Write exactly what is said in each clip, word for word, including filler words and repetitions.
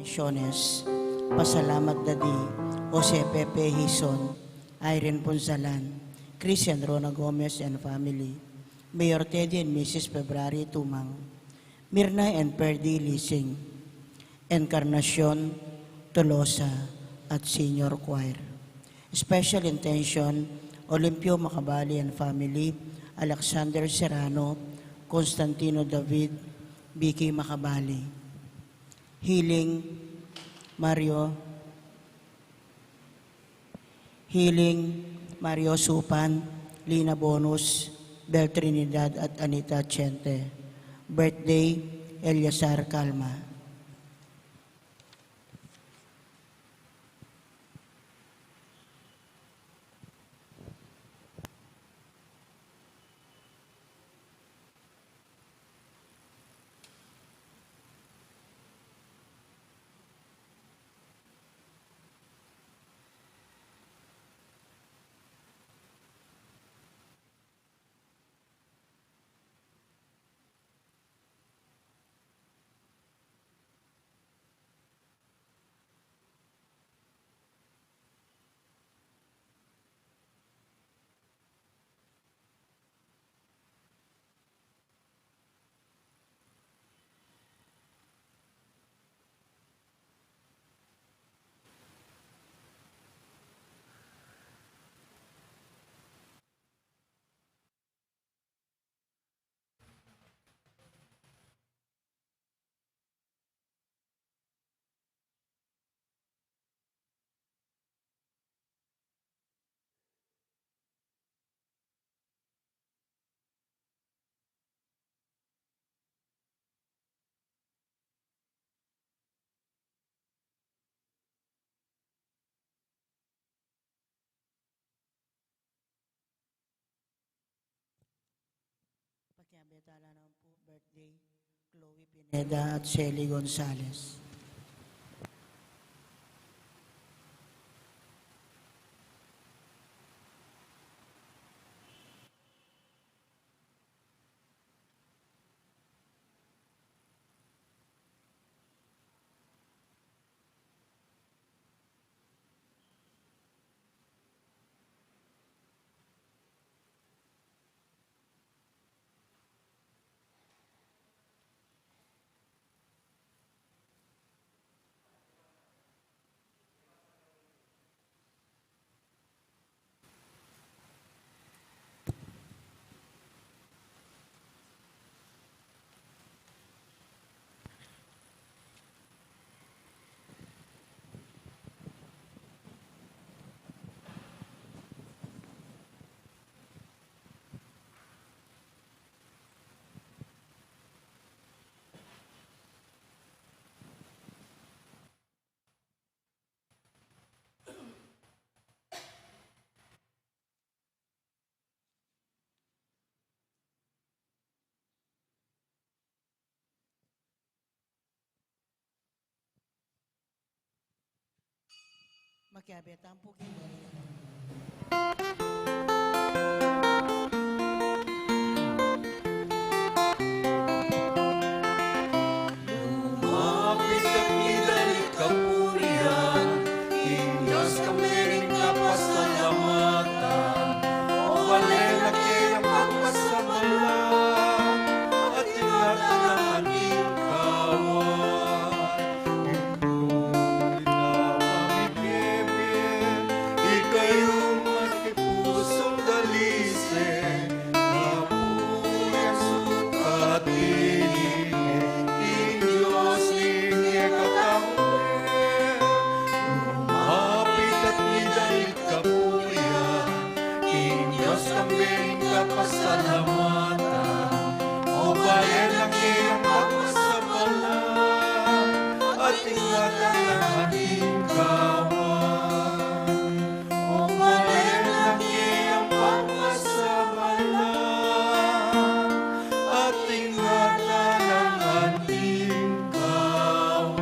Siones. Pasalamat Dadi, Jose Pepe Hizon, Irene Punzalan, Christian Rona Gomez and family, Mayor Teddy and Missus February Tumang, Mirna and Perdi Lising, Encarnacion Tolosa at Senior Choir. Special intention, Olimpio Macabali and family, Alexander Serrano, Constantino David, Vicky Macabali. Healing, Mario, Healing, Mario Supan, Lina Bonus, Bel Trinidad at Anita Chente. Birthday, Eliasar Calma. Pakiabe tala naman pu birthday, Chloe Pineda at Shelly Gonzalez. Makiabe tamu pu king Maria. Lumapit at midali kapurian, ing Dios kambe ning kapasalamatan, o bale na keyang pagpasabala, at ingatan nang anting kawan. Ikayu mati pusung dalise, Apu yang sukat ini, ing Dios ning kekatauan, lumapit at midali kapurian, ing Dios kambe ning kapasalamatan, o bale na keyang pagpasabala, at ingatan nang anting kawan. O bale na keyang pagpasabala, at ingatan nang anting kawan.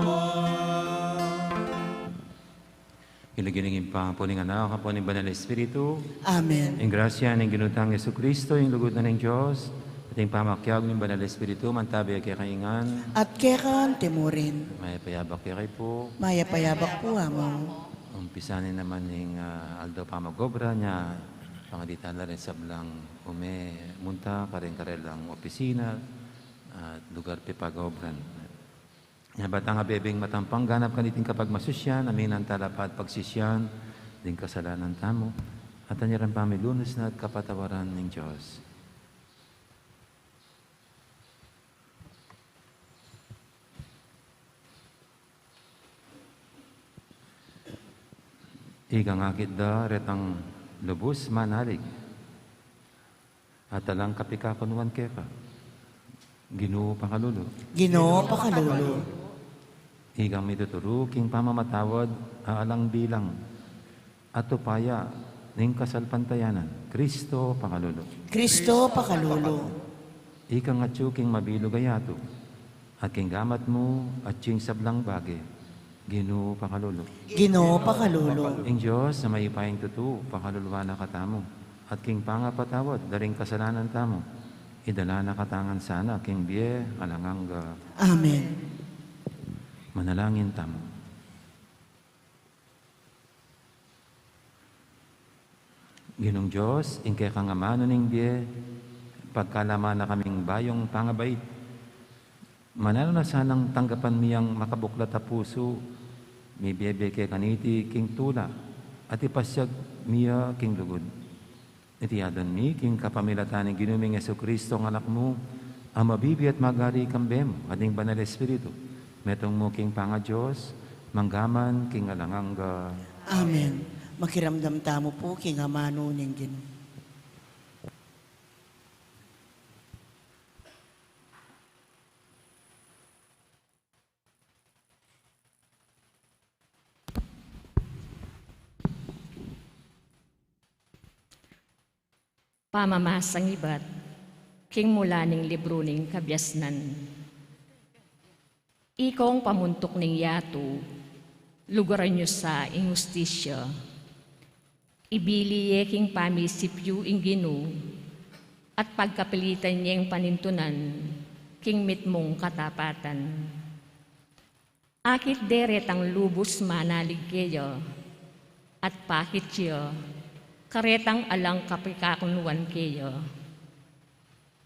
King lagyu ning Ibpa, ampo ning Anak, ampo ning Banal a Espiritu. Amen. Ing grasya ning Ginu tang Jesucristo, ing lugud na ning Dios, Ding pamakiabe ning Banal Espiritu, mantabi kekayu ngan. At keka naman murin. Mayap a abak kekayu pu. Mayap a abak pu, Among. Umpisan na naman ing, ah, aldo pamag-obra nya, pangaditan la ring sablang ume, munta, karing karelang opisina, at lugar pepag-obran. Nya bang tang abebeng matampang ganap kaniting kapagmasusyan, aminan tala pa at pagsisian ding kasalanan tamu, at anyaran pamilunus na at kapatawaran ning Dios. Ikang akit da retang lubus manalig at alang kapikakunuan keka. Ginu, pakalulu. Ginu, pakalulu. Ikang mituturu king pamamatawad a alang bilang at upaya ning kasalpantayanan. Kristo, pakalulu. Kristo, pakalulu. Ikang atyu king mabilug a yatu, at king gamat mu atyu ing sablang bage. Ginu, pakalulu. Ginu, pakalulu. Ing Dios a mayupayang tutu, pakaluluan na katamu, at king pangapatawad da ring kasalanan tamu, idala na katamu ngan sana king bie alang angga. Amen. Manalangin tamu. Ginung Dios, ing kekang amanu ning bie, pagkalaman na kaming bayung pangabait, mananu na sanang tanggapan mi yang makabuklat a pusu, mibie-bie keka niti king tula, at ipasyag mi ya king lugud. Iti adwan mi king kapamilatan ning Ginu ming Jesucristo, a Anak mu, a mabibie at magari kambe mu at ning Banal Espiritu, metung mu king pangaDios, mangga man king alang angga. Amen. Makiramdam tamu pu king amanu ning Ginu. Pamamasang ibat king mula ning libru ning kabiasnan. Ikong pamuntuk ning yatu, lugaran yu sa ing hustisya. Ibili ye king pamisip yu ing Ginu, at pagkapilitan yeng panintunan king mitmung katapatan. Akit de retang lubus manalig keya, at pakit ya karetang alang kapikakunuan keya.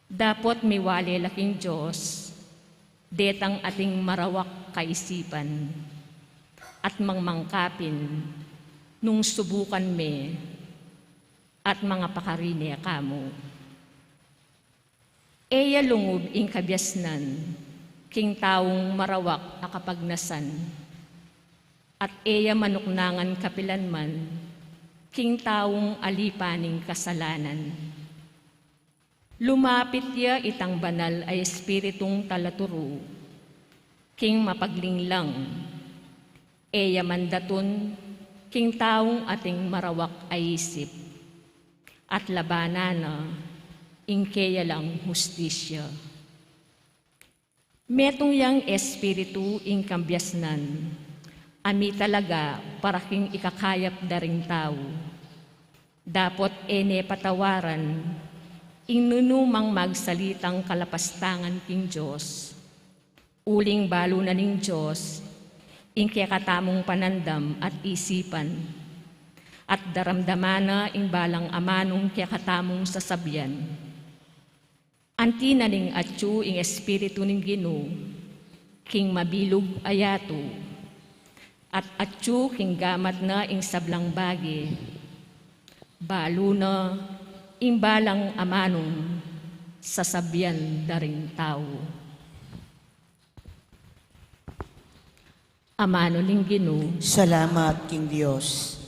Dapot miwale la king Dios detang ating marawak kaisipan, at mangmangkapin nung subukan me at mangapakari ne kamu. E ya lungub ing kabiasnan king taung marawak a kapagnasan, at e ya manuknangan kapilanman king taung alipa ning kasalanan. Lumapit ya itang banal a espiritung talaturu king mapaglinglang, e ya mandatun king taung ating marawak a isip, at labanan na ing keya lang hustisya. Metung yang espiritu ing kabiasnan, a mitalaga para king ikakayap da ring tau. Dapot e ne patawaran ing nunu mang magsalitang kalapastangan king Dios. Uling balu na ning Dios ing kekatamung panandam at isipan, at daramdaman na ing balang amanung kekatamung sasabian. Anti na ning atyu ing Espiritu ning Ginu king mabilug a yatu, at atyu king gamat na ing sablang bage, balu na ing balang amanung sasabian da ring tau. Amanu ning Ginu. Salamat king Dios.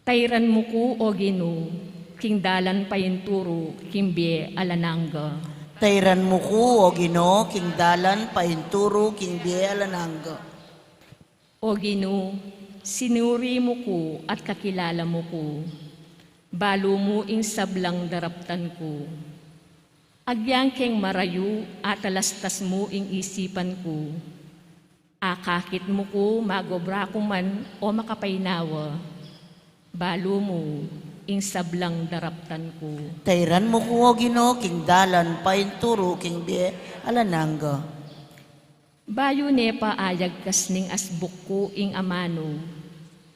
Tairan mu ku, o Ginu, king dalan painturu king bie alang angga. Tairan mu ku, o Ginu, king dalan painturu king bie alang angga. O Ginu, sinuri mu ku at kakilala mu ku. Balu mu ing sablang daraptan ku. Agyang keng marayu, atalastas mu ing isipan ku. Akakit mu ku, magobra ku man o makapainawa. Balu mu, ing sablang daraptan ku. Tairan mu ku, O Ginu, king dalan painturu king bie alang angga. Bayu ne pa ayagkas ning asbuk ku ing amanu,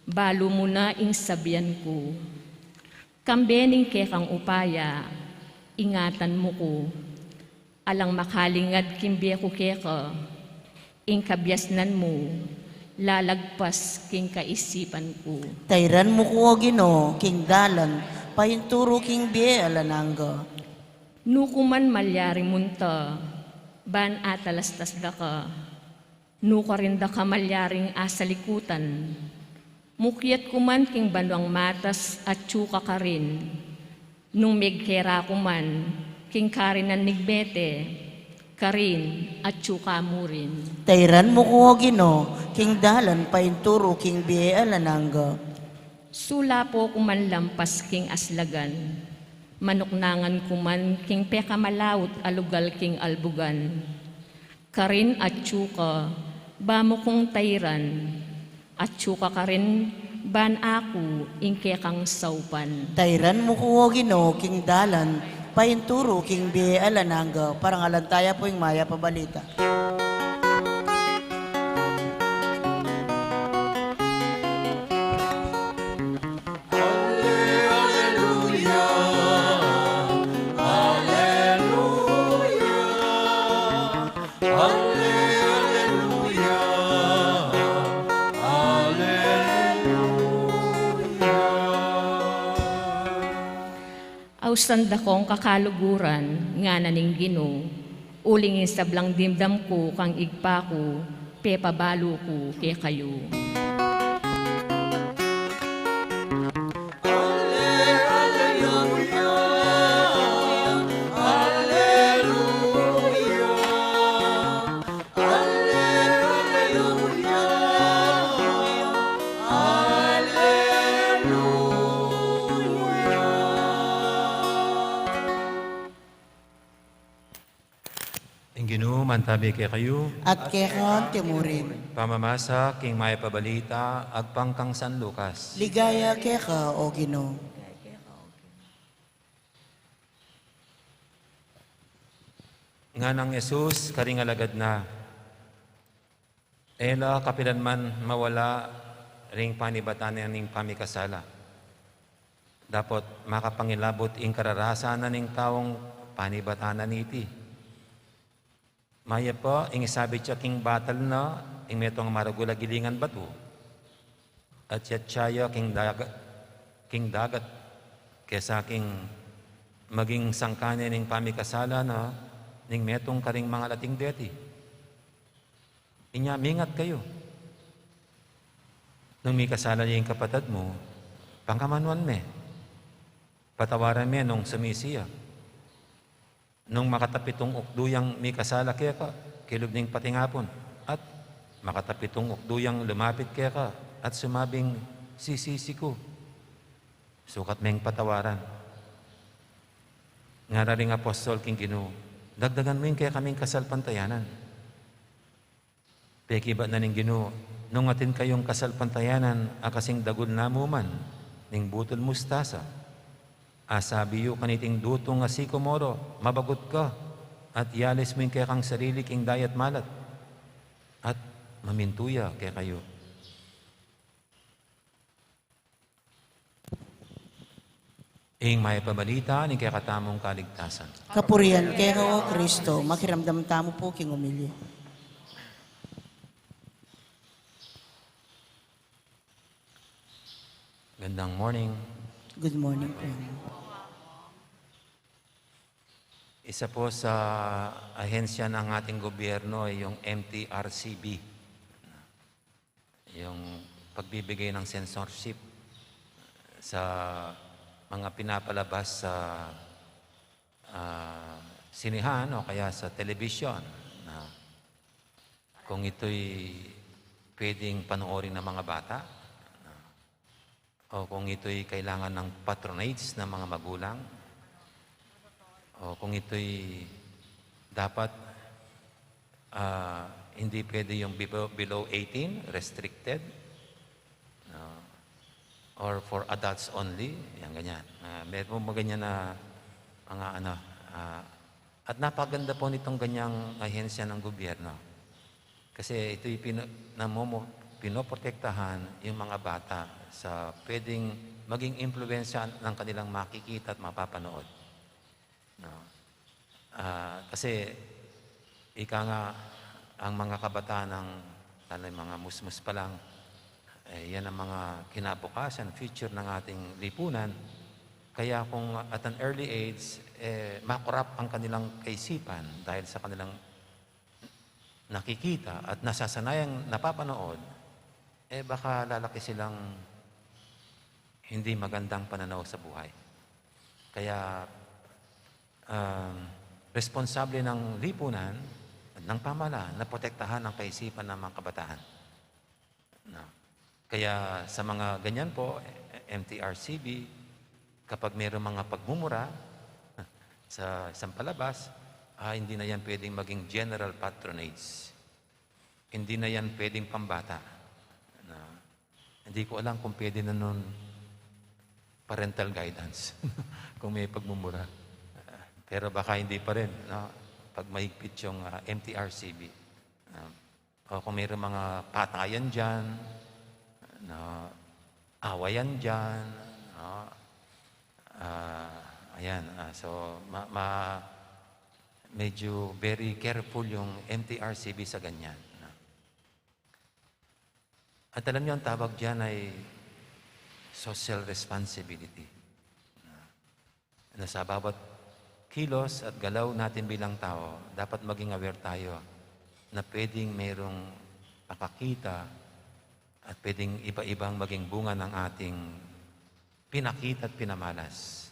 balu mu na ing sabian ku. Kambe ning kekang upaya, ingatan mu ku. Alang makalingad king bie ku keka, ing kabiasnan mu, lalagpas king kaisipan ku. Tairan mu ku, O Ginu, king dalan painturu king bie alang angga. Nu ku man malyari munta, ban atalastas da ka. Nu karin da ka malyaring asalikutan. Mukyat ku man king banuang matas, atyu ka karin. Nung megkera ku man king karinan ning mete, karin atyu ka mu rin. Tairan mu ku, O Ginu, king dalan painturu king bie alang angga. Sulapo ku man lampas king aslagan, manuknangan ku man king pekamalaut a lugal king albugan. Karin atyu ka, ba mu kung tairan, atyu ka karin, ban aku ing kekang saupan. Tairan mu ku, O Ginu, king dalan painturu king bie alang angga. Parangalan taya pu ing mayap a balita. Alleluia, alleluia, alleluia, alleluia. Ausan da kong kakaluguran, ngana ning Ginu, uling ing sablang dimdam ku kang Ibpa ku, pepabalu ku kekayu. Ing Ginu mantabi kekayu. At keka mu rin. Pamamasa king mayap a balita agpang kang San Lucas. Ligaya keka, O Ginu. Nganang Jesus karing alagad na, e la kapilan man mawala ring panibatan na ning pamikasala. Dapot makapangilabut ing kararasan na ning taung panibatan na niti. Mayap pa ing isabit ya king batal na ing metung a maragul a gilingan batu, at yatsa ya king dagat, king dagat, kesa king maging sangkan ne ning pamikasala na ning metung karing mangalating deti. Inya mingat kayu. Nung mikasala ya ing kapatad mu, pangamanuan me. Patawaran me nung sumisi ya. Nung makatapitung ukdu yang mikasala keka kilub ning patingapun, at makatapitung ukdu yang lumapit keka at sumabing, "Sisisi ku," sukat meng patawaran. Ngara ring apostol king Ginu, "Dagdagan mu ing kekaming kasalpantayanan." Pekibat na ning Ginu, "Nung atin kayung kasalpantayanan a kasing dagul namu man ning butul mustasa, asabi yu kaniting dutung a sikomoro, 'Mabagut ka, at yalis mu ing kekang sarili king dayat malat,' at mamintu ya kekayu." Ing mayap a balita ning kekatamung kaligtasan. Kapurian keka, O Kristo. Makiramdam tamu pu king omilya. Magandang morning. Good morning po. Isa po sa ahensya ng ating gobyerno ay yung M T R C B. Yung pagbibigay ng censorship sa mga pinapalabas sa, ah, sinehan o kaya sa telebisyon, na kung ito'y pwedeng panoorin ng mga bata, o kung ito'y kailangan ng patronage ng mga magulang, o kung ito'y dapat, ah, hindi pwede yung below, below eighteen, restricted. No? or for adults only, yan ganyan. Ah, meron po ganyan na mga ano, ah, at napaganda po nitong ganyang ahensya ng gobyerno. Kasi ito'y pino-, namomo-, pinoprotektahan yung mga bata sa pwedeng maging impluwensya ng kanilang makikita at mapapanood. No? Ah, kasi ika nga, ang mga kabataan ng, lalo yung mga musmus pa lang, eh, yan ang mga kinabukasan, future ng ating lipunan. Kaya kung at an early age, eh, makurap ang kanilang kaisipan dahil sa kanilang nakikita at nasasanayang napapanood, eh, baka lalaki silang hindi magandang pananaw sa buhay. Kaya, um, responsable ng lipunan at ng pamahalaan na protektahan ang kaisipan ng mga kabataan. No? Kaya sa mga ganyan po, M T R C B, kapag mayroong mga pagmumura sa isang palabas, ah, hindi na yan pwedeng maging general patronage. Hindi na yan pwedeng pambata. No? Hindi ko alam kung pwede na nun parental guidance kung may pagmumura. Pero baka hindi pa rin, no? Pag mahigpit yung, ah, M T R C B. No? O kung mayroong mga patayan dyan, no? Awayan dyan, no? Ah, ayan, ah, so, ma-, ma-, medyo very careful yung M T R C B sa ganyan, no? At alam niyo, ang tawag diyan ay social responsibility. Na sa bawat kilos at galaw natin bilang tao, dapat maging aware tayo na pwedeng mayroong makakita at pwedeng iba-ibang maging bunga ng ating pinakita at pinamalas.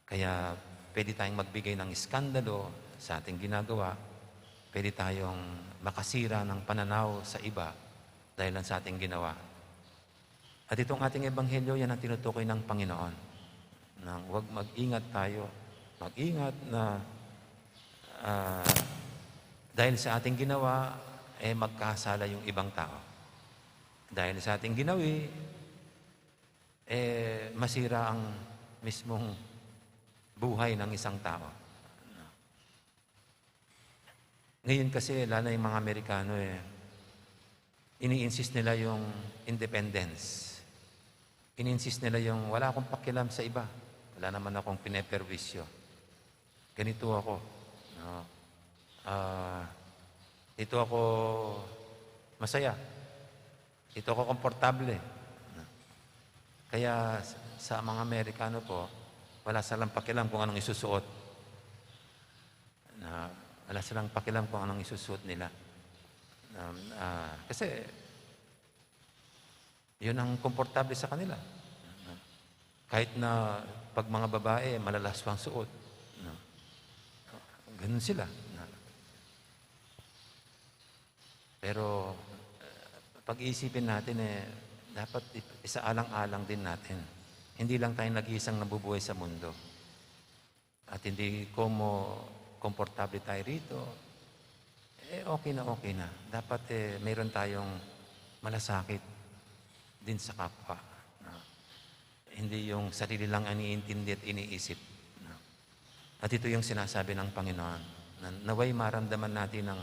Kaya pwede tayong magbigay ng iskandalo sa ating ginagawa, pwede tayong makasira ng pananaw sa iba dahil lang sa ating ginawa. At itong ating ebanghelyo, yan ang tinutukoy ng Panginoon. Nang huwag mag-ingat tayo, mag-ingat na, ah, dahil sa ating ginawa, eh, magkasala yung ibang tao. Dahil sa ating ginawi, eh, masira ang mismong buhay ng isang tao. Ngayon kasi, lalo na yung mga Amerikano, eh, ini-insist nila yung independence. Ini-insist nila yung, "Wala akong pakialam sa iba. Wala naman akong pineperwisyo. Ganito ako. No? Ah, dito ako masaya. Dito ako komportable." Kaya s-, sa mga Amerikano po, wala silang pakialam kung anong isusuot. Na, wala silang pakialam kung anong isusuot nila. Um, ah, kasi, yun ang komportable sa kanila. Kahit na pag mga babae, malalaswang suot. No? Ganun sila. No? Pero, eh, pag-iisipin natin, eh, dapat i-, isaalang-alang din natin. Hindi lang tayo nag-iisang nabubuhay sa mundo. At hindi komo komportable tayo rito, eh, okay na, okay na. Dapat, eh, mayroon tayong malasakit din sa kapwa. No? Hindi yung sarili lang ang iniintindi at iniisip. No? At ito yung sinasabi ng Panginoon, na nawa'y maramdaman natin ng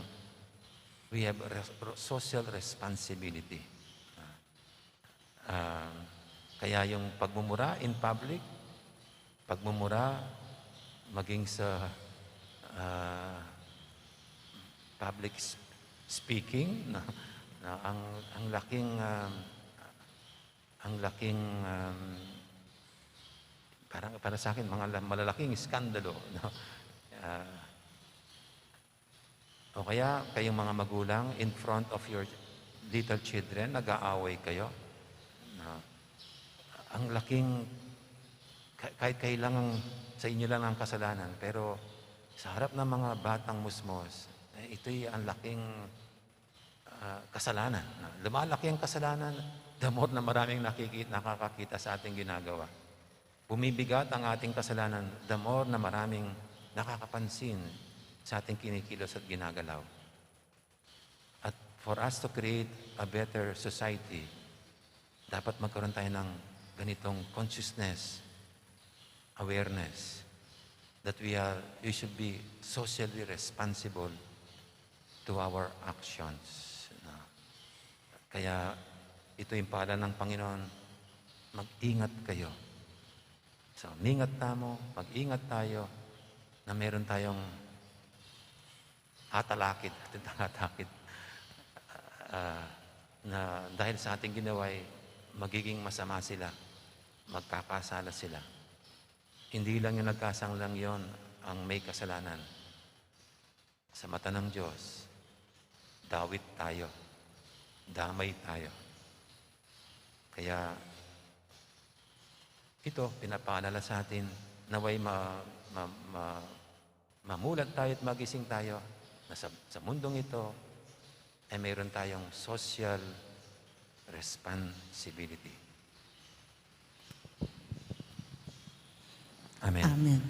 we have res-, social responsibility. No? Ah, kaya yung pagmumura in public, pagmumura maging sa, ah, public s-, speaking, no? Na ang, ang laking, um, ang laking, um, parang para sa akin, mga la-, malalaking iskandalo, no? Ah, O kaya kayong mga magulang, in front of your little children, nag-aaway kayo. Na, ang laking, ka-, kahit kailangan sa inyo lang ang kasalanan, pero sa harap ng mga batang musmos, eh, ito'y ang laking, ah, kasalanan. Na, lumalaki ang kasalanan, the more na maraming nakiki-, nakakakita sa ating ginagawa. Bumibigat ang ating kasalanan, the more na maraming nakakapansin sa ating kinikilos at ginagalaw. At for us to create a better society, Dapat magkaroon tayo ng ganitong consciousness, awareness, that we are, we should be socially responsible to our actions. No? Kaya ito yung paalala ng Panginoon, "Mag-ingat kayo." So, mingat tayo, mag-ingat tayo na meron tayong atalakid, ating atalakid, ah, na dahil sa ating ginawa ay magiging masama sila, magkakasala sila. Hindi lang yung nagkasala lang yon ang may kasalanan. Sa mata ng Diyos, dawit tayo, damay tayo. Kaya ito, pinapaalala sa atin, naway ma-, ma-, ma-, mamulat tayo at magising tayo na sa, sa mundong ito ay mayroon tayong social responsibility. Amen. Amen.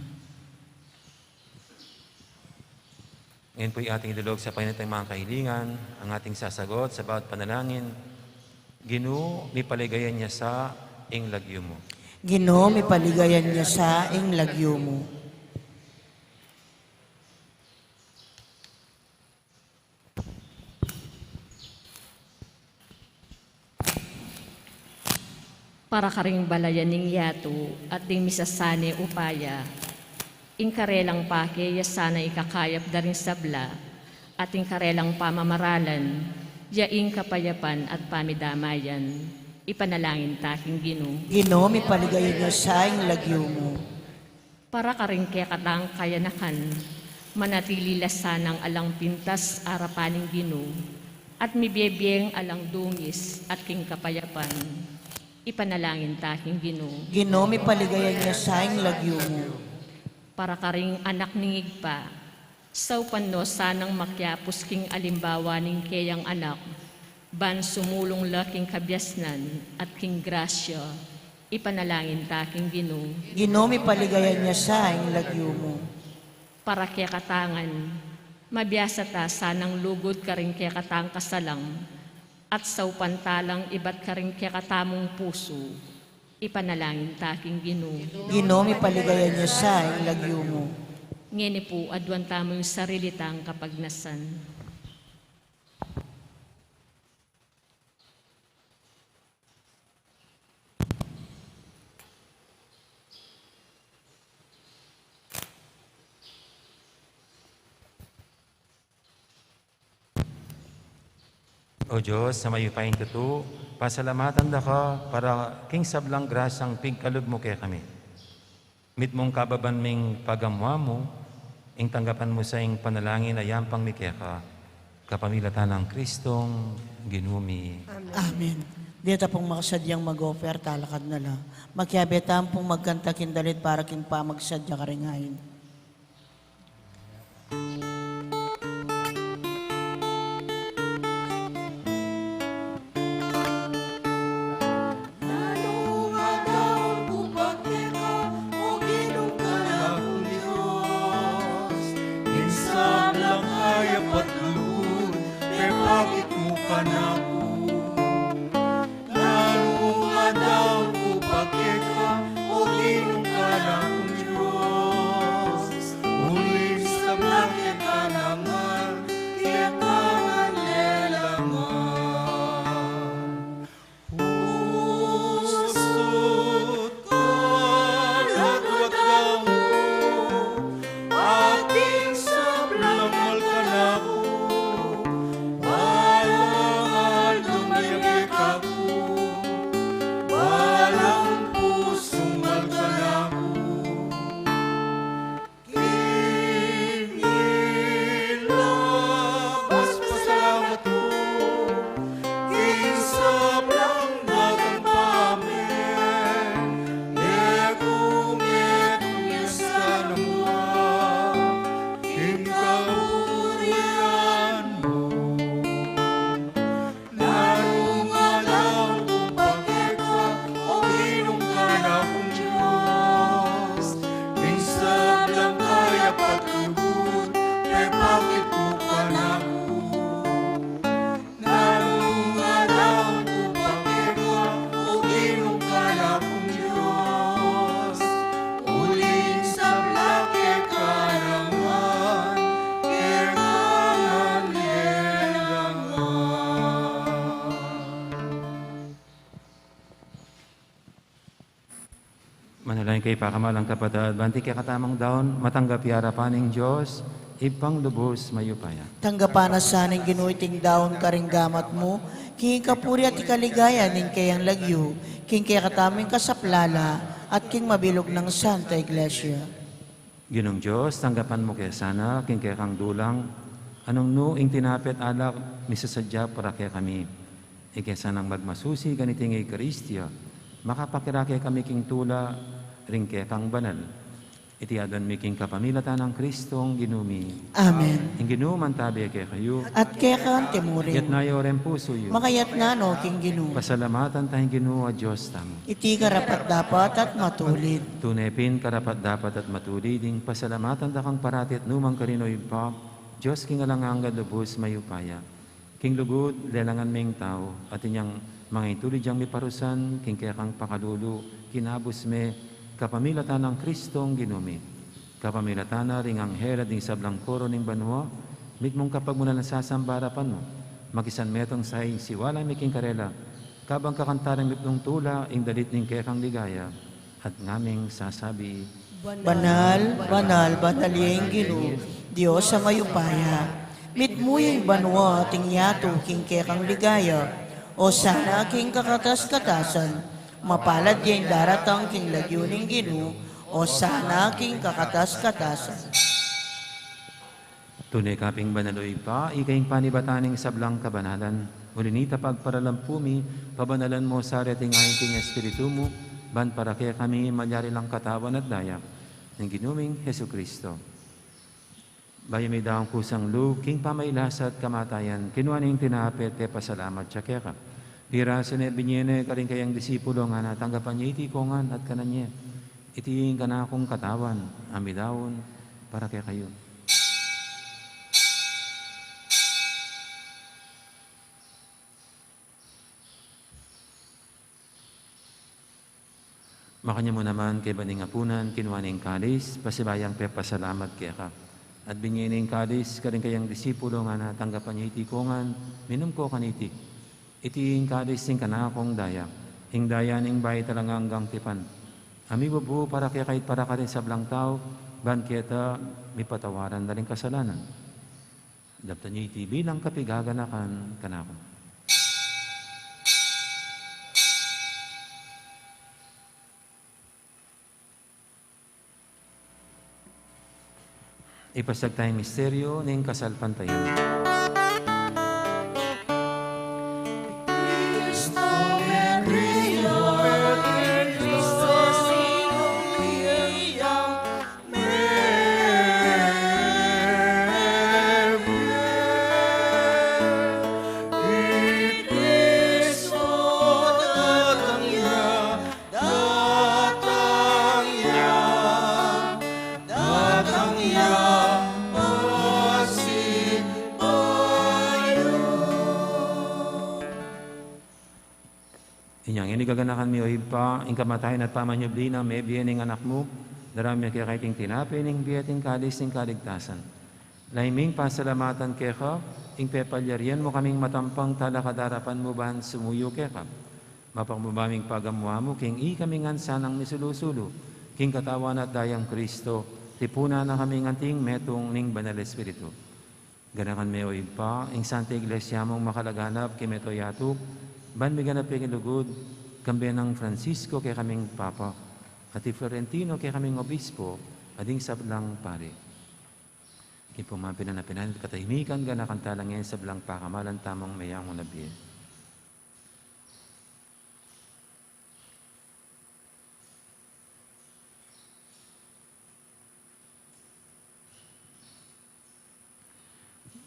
Ngayon po'y ating idulog sa Panginoon ating mga kahilingan, ang ating sasagot sa bawat panalangin. Ginu, mipaligayan niya sa ing lagyu mu. Ginu, mipaligayan niya sa ing lagyu mu. Para karing balayan ning yatu at ding misasane upaya, ing karelang pake ya sana ikakayap da ring sabla, at ing karelang pamamaralan ya ing kapayapan at pamidamayan. Ipanalangin ta king Ginu. Ginu, mipaligayan niya sa ing lagyu mu. Para karing kekatang kayanakan, manatili la sanang alang pintas arapan ning Ginu, at mibie-bieng alang dungis at king kapayapan. Ipanalangin ta king Ginu. Ginu, mipaligayan niya sa ing lagyu mu. Para karing anak ning Ibpa, saupan no sanang makiapus king alimbawa ning keyang anak, ban sumulung la king kabiasnan at king grasya. Ipanalangin ta king Ginu. Ginu, mipaligayan niya sa ing lagyu mu. Para kekatangan, mabiasa ta sanang lugud karing kekatang kasalang, at saupan ta lang ibat karing kekatamung pusu. Ipanalangin ta king Ginu. Ginu, mipaligayan niya sa ing lagyu mu. Ngeni pu, aduan tamu ing sarili tang kapagnasan. O Dios, a mayupayang tutu, pasalamatan da ka para king sablang grasyang pigkalub mu kekami. Mitmung kababan ming pagamuan mu, ing tanggapan mu sa ing panalangin a yampang mi keka, kapamilatan nang Kristong Ginu mi. Amen. Amen. Deta pung makasadyang mag-offer, talakad na la. Makiabe tamu pung magkanta king dalit para king pamagsadya karing ain. Nanu ing adalan ku pa keka, o Ginung kanakung Dios, ing sablang kayap at lugud, pepakit mu kanaku. Nanu ing adalan ku pa keka, o Ginung kanakung Dios, uling sablang keka naman, keka ngan lalaman. Pusut ku, laguat ku, ating sablang mal kanaku, balang Manalangin kayu, pakamalan kung kapatad, ban iting kekatamung daun matanggap ya arapan ning Dios, Ibpang lubus mayupaya. Tanggapan na sa ning Ginu iting daun karing gamat mu, king ikapuri at ikaligaya ning keyang lagyu, king kekatamung kasaplalan, at king mabilug nang Santa Iglesia. Ginung Dios, tanggapan mu ke sana king kekang dulang, nung nu ing tinape at alak misasadya para kekami. Ike sanang magmasusi kaniting Eukaristia, makapakirake kami king tula ring kekang banal. Iti aduan mi king kapamilatan nang Kristong Ginu mi. Amen. Ing Ginu mantabe kekayu. At keka mu rin. Itas yu ring pusu yu. Makatas no king Ginu. Pasalamatan taya ing Ginu a Dios tamu. Iti karapat-dapat at matulid. Tune pin karapat-dapat at matulid ing pasalamatan da kang parati at nukarin man karin, O Ibpa, Dios king alang angga, lubus mayupaya. King lugud, lelangan me ing tau, at inyang mangintulid yang miparusan king kekang pakalulu, kinabus me kapamilatan nang Kristong Ginu mi. Kapamilatan na ring anghel at ding sablang koro ning banua, mitmung kapagmulalan sasamba king arapan mu. Makisan metung sa ing siwala mi king karela, kabang kakantan da ring mitmung tula ing dalit ning kekang ligaya. At ngaming sasabi: Banal, banal, banal ya ing Ginu, Dios a mayupaya. Mitmu ya ing banua at ing yatu king kekang ligaya. Osana king kakatas-katasan. Mapalad ya ing daratang king lagyu ning Ginu. Osana king kakatas-katasan. Tune ka pin banal, O Ibpa, ika ing panibatan ning sablang kabanalan. Uli na nita, pagparalampu mi, pabanalan mu sa reting ain king Espiritu mu, ban para kekami malyari lang katawan at daya ning Ginu ming Jesucristo. Bayu midaun kusang lub king pamagkasakit at kamatayan, kinua ne ing tinape, pepasalamat ya keka. Pirasu ne, binie ne karing kayang disipulo, ngana, tanggapan ye iti kongan at kanan ye. Iti ing kanakung katawan a midaun para kekayu. Makanyan mu naman kaybat ning apunan, kinua ne ing kalis, pasibayu yang pepasalamat keka. At binie ne ing kalis karing kayang disipulo, ngana, tanggapan ye iti kongan, minum ko kaniti. Iti ing kalis ning kanakung daya, ing daya ning bayu at alang anggang tipan, a mibubu para kekayu at para karing sablang tau, ban keta mipatawaran da ring kasalanan. Daptan ye iti bilang kapaganakan kanaku. Ipasiag taya ing misteryu ning kasalpantayanan. Datang ya, datang ya, datang ya, pasibayu. Inya ngeni gaganakan mi, o Ibpa, ing kamatayan at pamanyubli nang mebie ning Anak mu, daraun mi keka iting tinape ning bie at ing kalis ning kaligtasan. Lalu ming pasalamatan keka, ing pepalyarian mu kaming matampang talakad king arapan mu ban sumuyu keka. Mapakbaba ming pagamu-amu king ikami ngan sanang misulu-sulu king katawan at dayang Kristo, tipunan na kaming anting metung ning Banal Espiritu. Ganakan me, o Ibpa, ing Santa Iglesia mung makalaganap king mabilug a yatu, ban miganap ya king lugud, kambe nang Francisco kekaming Papa, at i Florentino kekaming Obispo, at ding sablang pari. King pamagpinangan at katahimikan, ganakan tala ngan ing sablang pakamalan tamung meyangu na bie.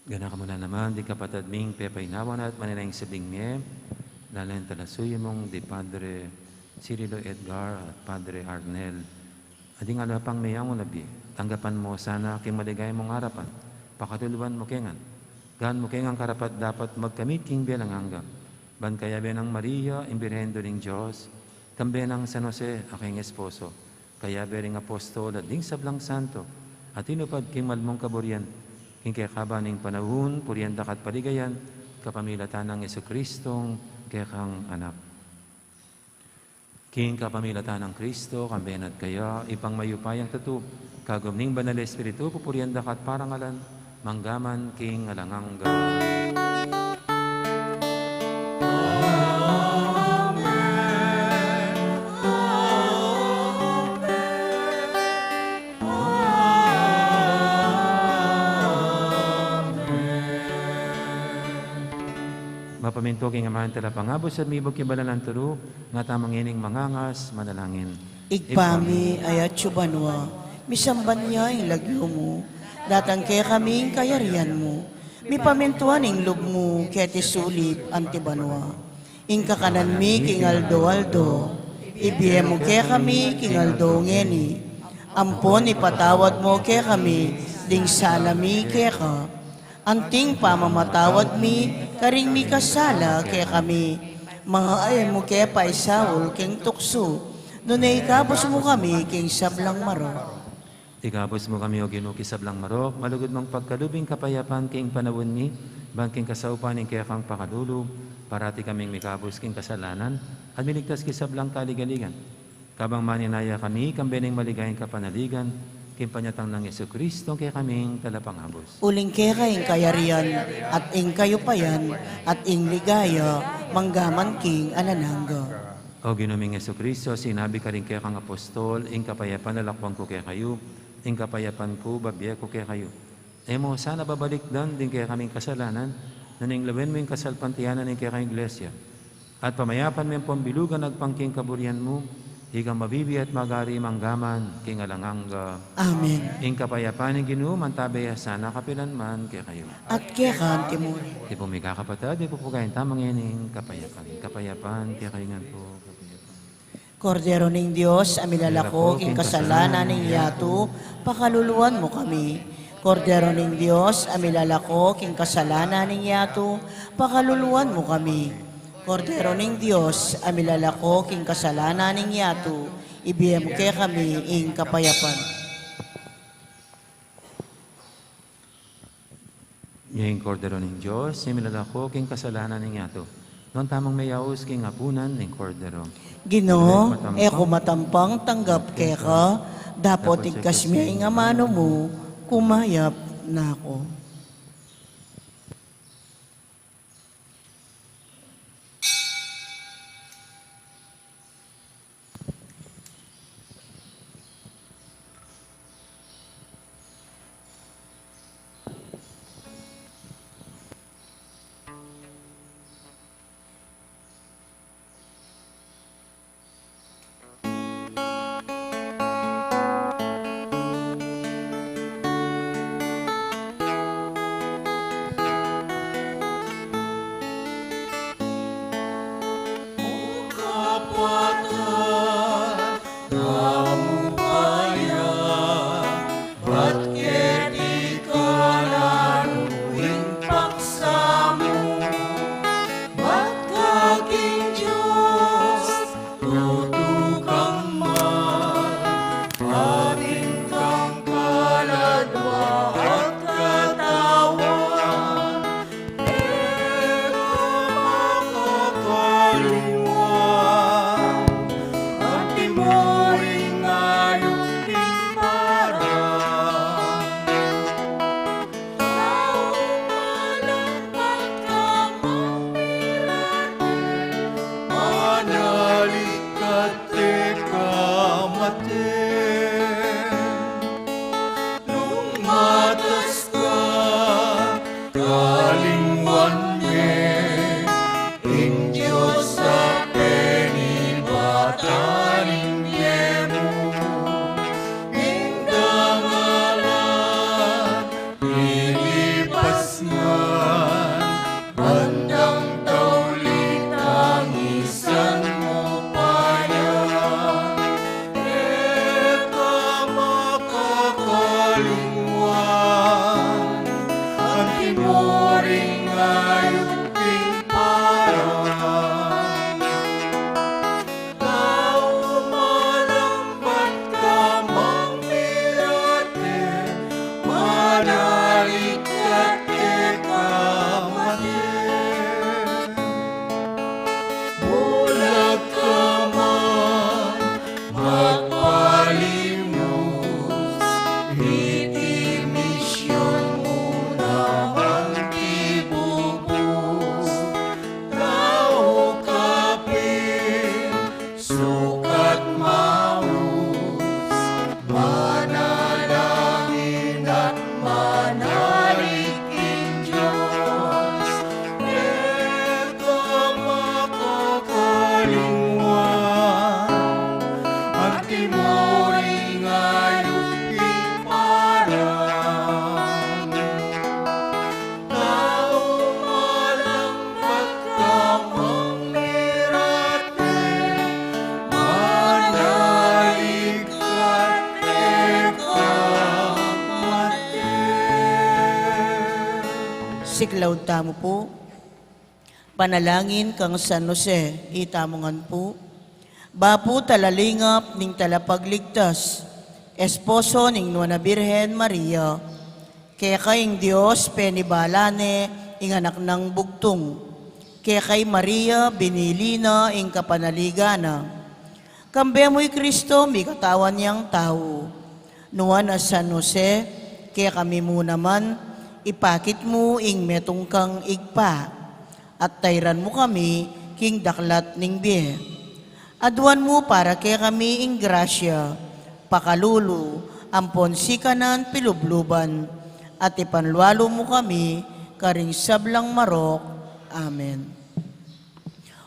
Ganakan mu na naman ding kapatad ming pepainawa na at manenaya king sabing mie, lalu na ring talasuyu mung di Padre Cirilo Edgar at Padre Arnel. At ding ala pang meyangu na bie, tanggapan mu sana king maligaya mung arapan, pakaluluan mu ke ngan, gawan mu ke ngan karapat-dapat magkamit king bie alang angga, ban kayabe nang Maria, ing Birhen Indu ning Dios, kambe nang San Jose, a kayang esposo, kayabe ring apostol at ding sablang santo, a tinupad king mal mung kaburian, king kekaban ning panaun, purian da ka at paligayan, kapamilatan nang Jesucristong kekang Anak. Ing kapamilatan nang Kristo, kambe na at kaya, Ibpang mayupayang tutu, kagum ning Banal Espiritu, pupurian da ka at parangalan, mangga man king alang angga. Mapamintu king Aman Talapangabus at mibug king banal nang turu, nga tamang ining mangangas, manalangin. Ibpa mi, atsu ka banua, misamban ya ing lagyu mu, datang kekami ing kayarian mu, mipamintuan ing lub mu keti sulip anti banua. Ing kakanan mi king aldo-aldo, ibie mu kekami king aldo ngeni. Ampon ipatawad mu kekami ding sala mi keka, anting pamamatawad mi karing mikasala kekami. Manga e mu ke paisaul king tuksu, nune ikabus mu kami king sablang marok. Ikabus mu kami, O Ginu, king sablang marok, malugud mung pagkalub ing kapayapan king panaun mi, ban king kasaupan ning kekang pakalulu, parati kaming mikabus king kasalanan, at miligtas king sablang kaligaligan. Kabang maninaya kami, kambe ning maligayang kapanaligan, king panyatang nang Jesucristo, kekaming Talapangabus. Uling keka ing kayarian, at ing kayupayan, at ing ligaya, mangga man king alang angga. O Ginu ming Jesucristo, sinabi ka karing kekang apostol, ing kapayapan lalakwan ku kekayu, ing kapayapan ku babie ku kekayu. E mu sana babalikdan ding kekaming kasalanan, nune lawen mu ing kasalpantayanan ning kekang Iglesia. At pamayapan me ampon bilugan agpang king kaburian mu, ikang mabibie at magari mangga man king alang angga. Amen. Ing kapayapan ning Ginu, mantabe ya sana kapilan man kekayu. At keka anti mu rin. Iti pung mikakapatad, ipupugay tamu ngening kapayapan. Kapayapan kekayu ngan pu, kapayapan. Kordero ning Dios, a milalako king kasalanan ning yatu, pakaluluan mu kami. Kordero ning Dios, a milalako king kasalanan ning yatu, pakaluluan mu kami. Kordero ning Dios, a milalako king kasalanan ning yatu, ibie mu kekami ing kapayapan. Ing Kordero ning Dios, a milalako king kasalanan ning yatu. Nuan tamung meyaus king apunan ning Kordero. Ginu, e ku matampang tanggap keka, dapot igkas me ing amanu mu, kumayap na ku. Bat keti ka nanu ing paksa mu? Bat ka king Dios tutukan man, atin kang kaladwa at katawan. E ka makakalingwan, anti mu ring ayup ing para. Tau malapag ka, mapirate, manalig ka, e ka mate. Nung matas ka, kalingwan me ing Dios a penibatan ning bie mu. Ing dangalan, ilipas ngan, bandang tauli, tangisan mu pa ya. E ka makakalingwan, anti mu ring ayup ing para. Tau Sukat maus, manalangin at manalig king Dios, e ka makakalingwan, antimo ring ayup king parang tau malambat ka mang mirate, manalig ka at e ka mate. Siklaud tamu pu. Panalangin kang San Jose, itamu ngan pu. Bapu talalingap ning Talapagligtas, esposo ning Nuan a Birhen Maria, keka ing Dios penibala ne ing anak nang bugtung. Keka i Maria binili na ing kapanaligan na. Kambe mu i Kristo, mikatawan yang tau. Nuan a San Jose, kekami mu naman, ipakit mu ing metung kang Ibpa, at tairan mu kami king daklat ning bie. Aduan mu para kekami ing grasya, pakalulu, ampon sikanan pilubluban, at ipanlualu mu kami karing sablang marok. Amen.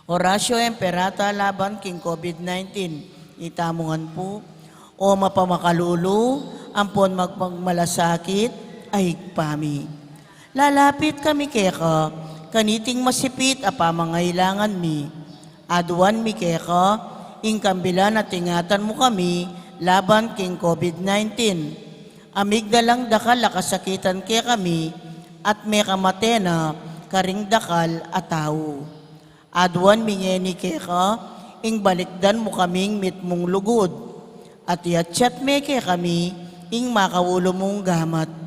Oratio Imperata laban king COVID nineteen. Itamu ngan pu. O mapamakalulu, ampon magmagmalasakit a Ibpa mi, lalapit kami keka, kaniting masipit a pamangailangan mi. Aduan mi keka, ing kambilan at ingatan mu kami laban king COVID nineteen. Amig na lang dakal a kasakitan kekami, at mekamate na karing dakal a tau. Aduan mi ngeni keka, ing balikdan mu kaming mitmung lugud, at iatsat me kekami ing makaulu mung gamat.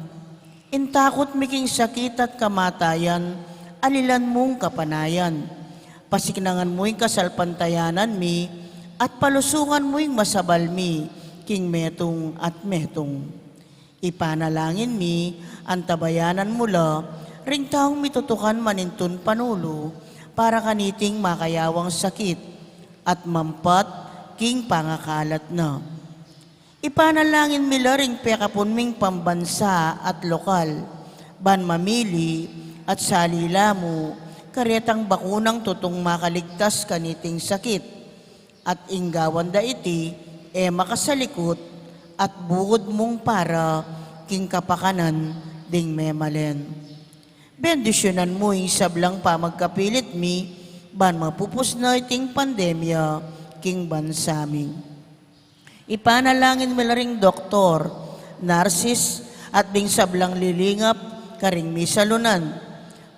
Ing takut mi king sakit at kamatayan, alilan mung kapanayan. Pasiknangan mu ing kasalpantayanan mi, at palusungan mu ing masabal mi king metung at metung. Ipanalangin mi, antabayanan mu la ring taung mitutukan manintun panulu para kaniting makayawang sakit at mampat king pangakalat na. Ipanalangin mi la ring pekapun ming pambansa at lokal, ban mamili at salila mu karetang bakunang tutung makaligtas kaniting sakit. At ing gawan da iti, e makasalikut, at bukud mung para king kapakanan ding memalen. Bendisyunan mu ing sablang pamagkapilit mi, ban mapupus na iting pandemya king bansa mi. Ipanalangin mi la ring doktor, narsis, at ding sablang lilingap karing misalunan,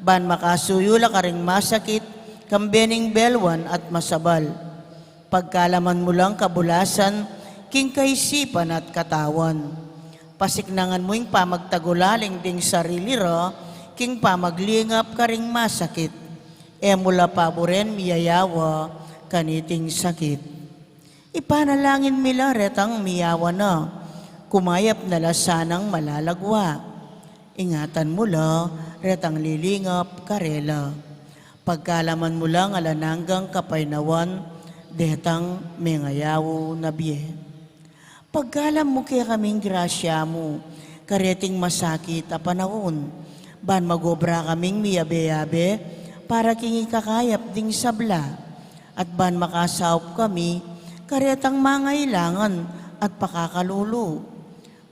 ban makasuyu la karing masakit, kambe ning belwan at masabal. Pagkalaman mu lang kabulasan king kaisipan at katawan. Pasiknangan mu ing pamagtagulaling ding sarili ra king pamaglingap karing masakit. E mu la paburen miyayawa kaniting sakit. Ipanalangin mi la retang miyawa na, kumayap na la sanang malalagwa. Ingatan mu la retang lilingap karela. Pagkalaman mu lang alang anggang kapaynawan detang mengayaw na bie. Pagkalam mu kekaming grasya mu kareting masakit a panaun, ban magobra kaming miyabe-yabe para king ikakayap ding sabla, at ban makasaup kami karetang mangailangan at pakakalulu.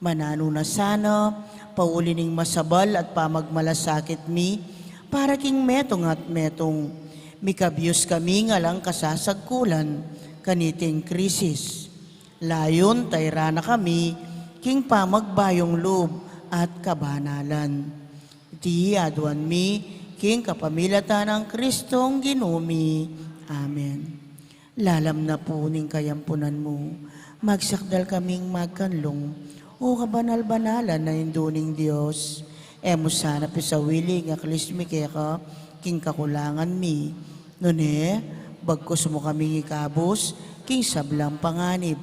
Mananu na sana, pauli ning masabal at pamagmalasakit mi, para king metung at metung, mikabyus kami ngan lang kasasagkulan kaniting krisis. Layun tairan na kami king pamagbayung lub at kabanalan. Iti aduan mi king kapamilatan nang Kristong Ginu mi. Amen. Lalam na pu ning kayampunan mu, magsakdal kaming magkanlung, O kabanal-banalan a Indu ning Dios. E mu sana pisawili ing aklis mi keka king kakulangan mi, nune bagkus mu kaming ikabus king sablang panganib.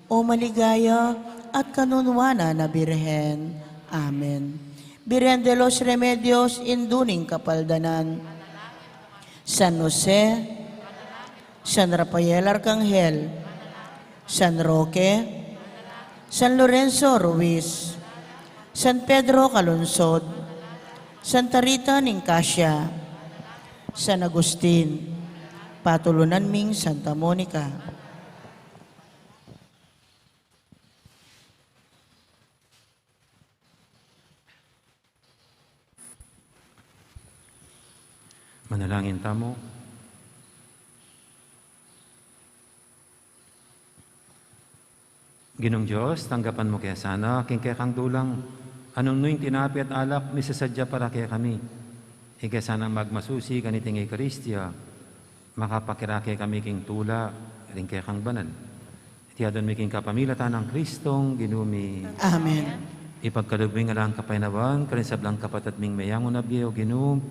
O maligaya at kanunuanan a Birhen. Amen. Birhen de los Remedios, Indu ning Kapaldanan. San Jose, San Rafael Arkanghel, San Roque, San Lorenzo Ruiz, San Pedro Calungsod, Santa Rita ning Casia, San Agustin, patulunan ming Santa Monica. Manalangin tamu. Ginung Dios, tanggapan mu ke sana king kekang dulang, nung nuing tinape at alak misasadya para kekami. Ika sanang magmasusi kaniting Eukaristia, makapakirake kami king tula ring kekang banal. Iti adwan mi king kapamilatan nang Kristong Ginu mi. Amen. Ipagkalub mu ing alang kapaynawan karing sablang kapatad ming meyangu na bie, O Ginu,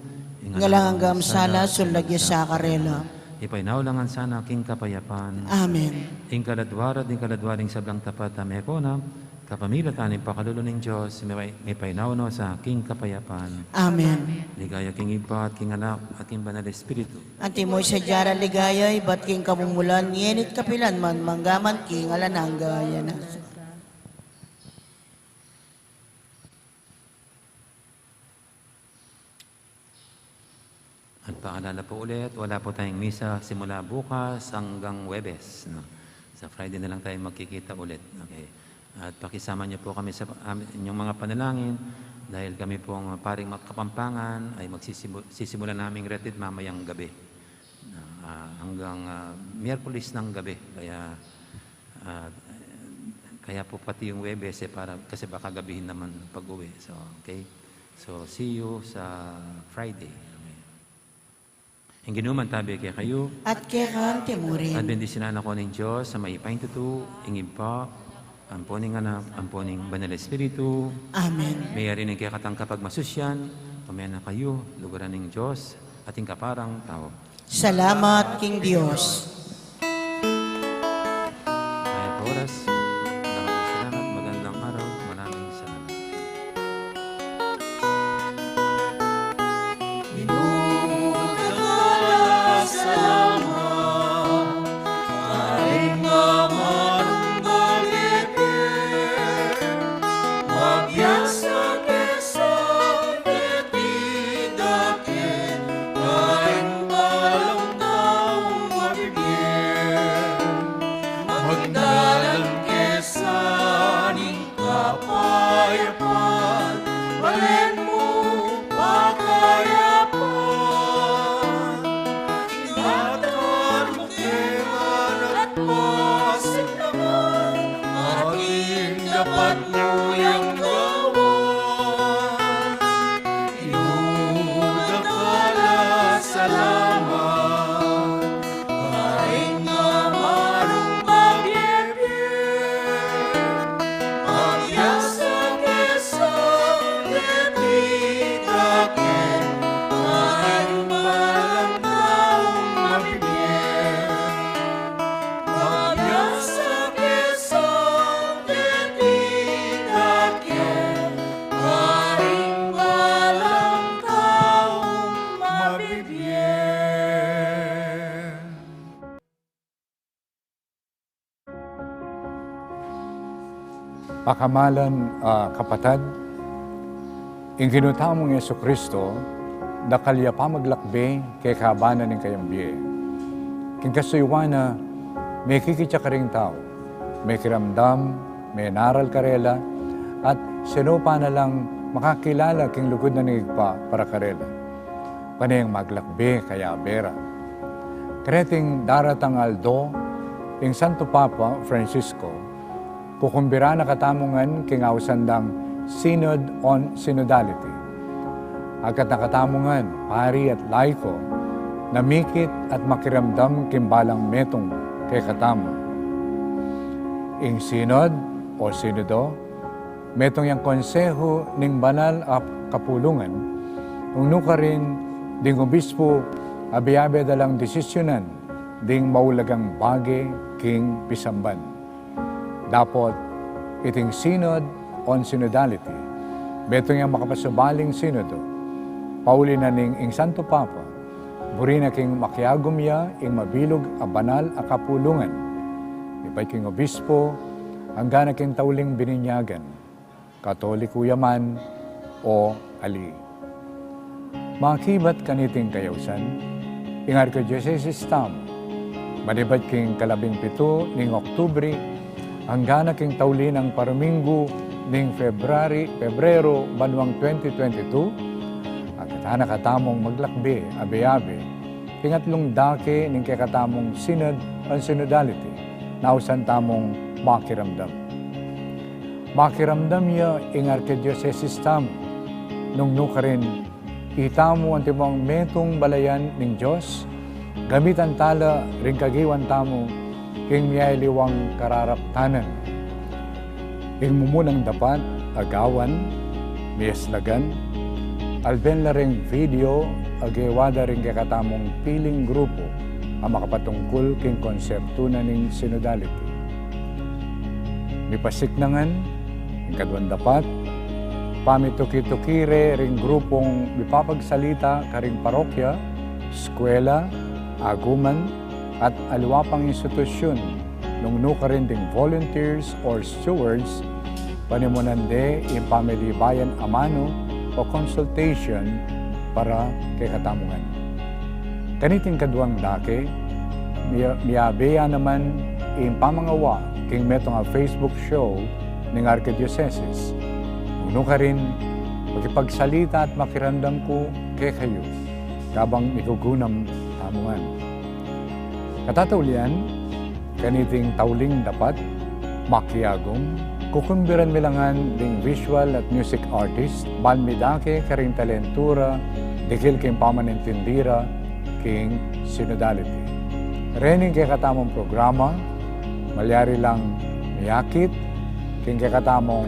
ing alang anggang sala, sulagan ya sa karela. Ipaynawa la ngan sana king kapayapan. Amen. Ing kaladua ra at ing kaladua ring sablang tapat a meko na, kapamilatan ning pakalulu ning Dios, mipay-, mipaynawa na sa king kapayapan. Amen. Ligaya king Ibpa, at king Anak, at king Banal Espiritu. Antimo ing sadya rang ligaya, ibat king kamumulan, ngeni at kapilan man, mangga man king alang angga. Amen. At paalala po ulit, wala po tayong misa simula bukas hanggang Huwebes, no? Sa Friday na lang tayo magkikita ulit. Okay. At pakisama niyo po kami sa am-, inyong mga panalangin dahil kami pong paring mga Kapampangan ay magsisimu-, sisimula naming retreat mamayang gabi. Ah, hanggang, ah, Miyerkules ng gabi. Kaya, ah, kaya po pati yung Huwebes, eh, para, kasi baka gabihin naman pag-uwi. So, okay. So, see you sa Friday. Okay. Ing Ginu mantabe kekayu. At keka mu rin. At bendisyunan na kayu ning Dios a mayupayang tutu, ing Ibpa, ampo ning Anak, ampo ning Banal Espiritu. Amen. Mayari ning kekatang kapagmasusyan, pamena kayu, lugaran ning Dios, ating kaparang tau. Salamat king Dios. Mayap a oras. Maraming salamat. Magandang araw. Maraming salamat. Magdalan ke sana ning kapayapan, balen mu pakayapan. Ingatan mu ke ngan at pasikanan, atin dapat mu yang gawan. Inu dakal a salamat, karing amanung mabibi. Mabiasa ke sa deti dake, karing balang taung mabibi. Mabiasa ke sa deti dake, karing balang taung mabibi. Pakamalan a kapatad, ing Ginu tamung Jesucristo, dakal ya pamaglakbe kekaban na ning kayang bie. King kasuyuan na, mekikit ya karing tau, mekiramdam, menaral karela, at sinupa na lang makakilala king lugud na ning Ibpa para karela. Pane yang maglakbe kayabe ra. Kareting daratang aldo, ing Santo Papa Francisco, kukumbira na katamu ngan king ausan dang Synod on Synodality. Agkat na katamu ngan, pari at laiko, na mikit at makiramdam king balang metung kekatamu. Ing Synod o Sinodo, metung yang konsehu ning banal a kapulungan, nung nukarin ding obispu abe-abe da lang desisyunan ding maulagang bage king pisamban. Dapot iting Synod on Synodality, metung yang makapasubaling sinodo, pauli na ning ing Santo Papa, Buri na king makiagum ya ing mabilug a banal a kapulungan, mibayu king obispo, angga na king tauling bininyagan, Katoliku ya man o ali. Makibat kaniting kayausan, ing Arkidiosesis tamu, manibat king kalabing pitu ning Oktubri, angga na king tauli nang paruminggu ning February, Febreru, banwang twenty twenty-two, agkatan na katamung maglakbe, abe-abe, king atlung dake ning kekatamung synod, ang synodality, nausan tamung makiramdam. Makiramdam ya ing Arkidiosesis tamu, nung nukarin itamu antimong metung balayan ning Dios, gamitan tala ring kagiwan tamu king miyaliwang kararaptanan. Ing mumunang dapat a gawan, miyaslagan, alben la ring video a gewa da ring kekatamung piling grupu a makapatungkul king konseptu na ning synodality. Mipasiknangan, ing kaduang dapat, pamituki-tuki re ring grupung mipapagsalita karing parokya, eskwela, aguman, at aliwa pang institusyun, nung nukarin ding volunteers or stewards, panimunan de ing pamilibayan a manu o consultation para kekatamu ngan. Kaniting kaduang dake, mi-, miyabe ya naman ing pamangawa king metung a Facebook show ning Arkidiosesis. Nung nukarin, makipagsalita at makiramdam ku kekayu, kabang migugunam tamu ngan. Katataulian, kaniting tauling dapat, makiagum, kukumbiran mi la ngan ding visual at music artist, ban midake karing talentu ra, dikil king pamanintindi ra king synodality. Rening kekatamung programa, malyari lang miyakit king kekatamung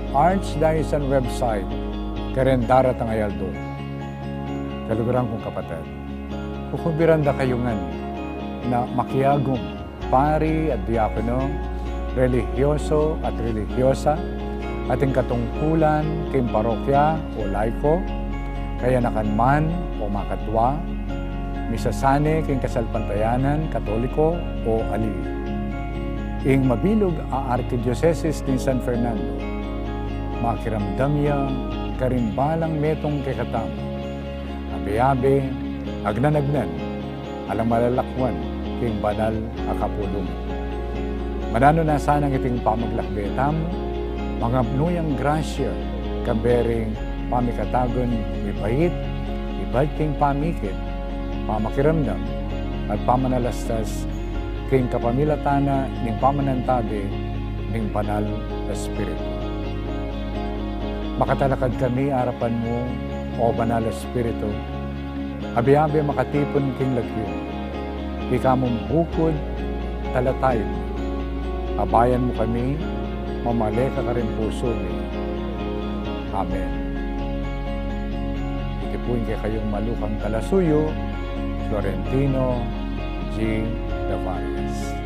Archdiocesan website, karin daratang a aldo. Kaluguran kung kapatad, kukumbiran da kayu ngan na makiagum, pari at diakono, relihiyoso at relihiyosa, ating katungkulan king parokya o laiko, kayanakan man o makatwa, misasane king kasalpantayanan Katoliko o ali. Ing mabilug a Arkidiosesis ning San Fernando, makiramdam ya karing balang metung kekatamu, abe-abe, agnan-agnan, alang malalakwan king banal a kapulungan. Mananu na sanang iting pamaglakbe tamu, mangapnu yang grasya, kambe ring pamikatagun mibait, ibat king pamikit, pamakiramdam, at pamanalastas king kapamilatan na ning pamanantabe ning Banal a Espiritu. Makatalakad kami arapan mu, O Banal a Espiritu, abe-abe makatipun king lagyu, ika mung bukud, talatayud, abayan mu kami, mamale ka karing pusu mi. Amen. Iti pu ing kekayung malukang talasuyu, Florentino G. Davarias.